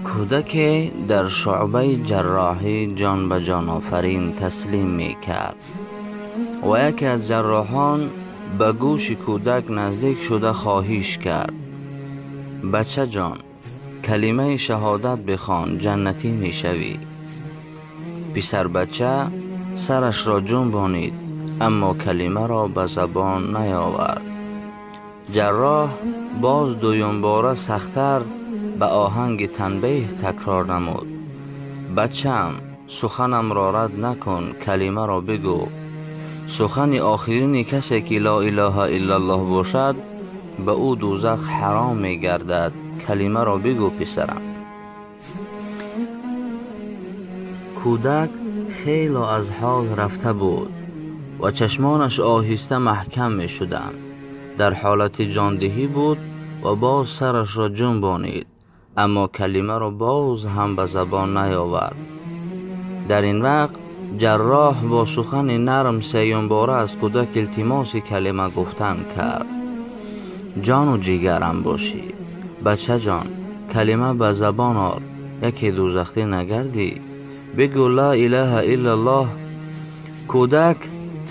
Кӯдаке дар шуъбаи ҷарроҳӣ ҷон ба ҷонофарин таслим мекард ва яке аз ҷарроҳон ба гӯши кӯдак наздик шуда хоҳиш кард: бачаҷон, калимаи шаҳодат бихон, ҷаннатӣ мешавӣ. Писарбача сарашро ҷунбонид, аммо калимаро ба забон наёвард. Ҷарроҳ боз дуюмбора сахттар ба оҳанги танбеҳ такрор намуд: бачаам, суханамро рад накун, калимаро бигӯ. Сухани охирини касе ки ло илоҳа иллаллоҳ бошад, ба ӯ дӯзах ҳаром мегардад. Калимаро бигӯ, писарам. Кӯдак хело аз ҳол рафта буд ва чашмонаш оҳиста маҳкам мешуданд. Дар ҳолати ҷондиҳӣ буд ва боз сарашро ҷунбонид, аммо калимаро боз ҳам ба забон наёвард. Дар ин вақт ҷарроҳ бо сухани нарм сеюмбора аз кӯдак илтимоси калима гуфтан кард: ҷону ҷигарам бошӣ, бачаҷон, калима ба забон ор, яке дӯзахтӣ нагардӣ, бигӯ ла илаҳа иллаллоҳ. Кӯдак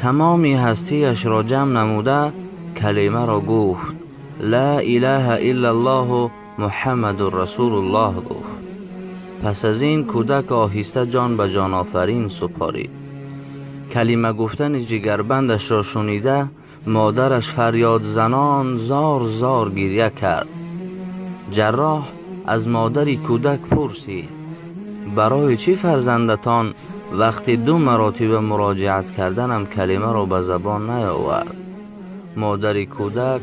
тамоми ҳастияшро ҷамъ намуда калимаро гуфт: ла илаҳа иллаллоҳу муҳаммадур расулуллоҳ гуфт. Пас аз ин кӯдак оҳиста ҷон ба ҷонофарин супорид. Калима гуфтани ҷигарбандашро шунида, модараш фарёдзанон зор зор гиря кард. Ҷарроҳ аз модари кӯдак пурсид: барои чӣ фарзандатон вақти ду маротиба муроҷиат карданам калимаро ба забон наёвард? Модари кӯдак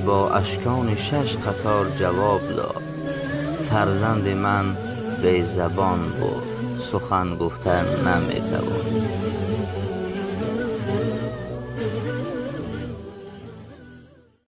бо ашкони 6 қатор ҷавоб дод: фарзанди ман безабон буд, сухан гуфта наметавонист.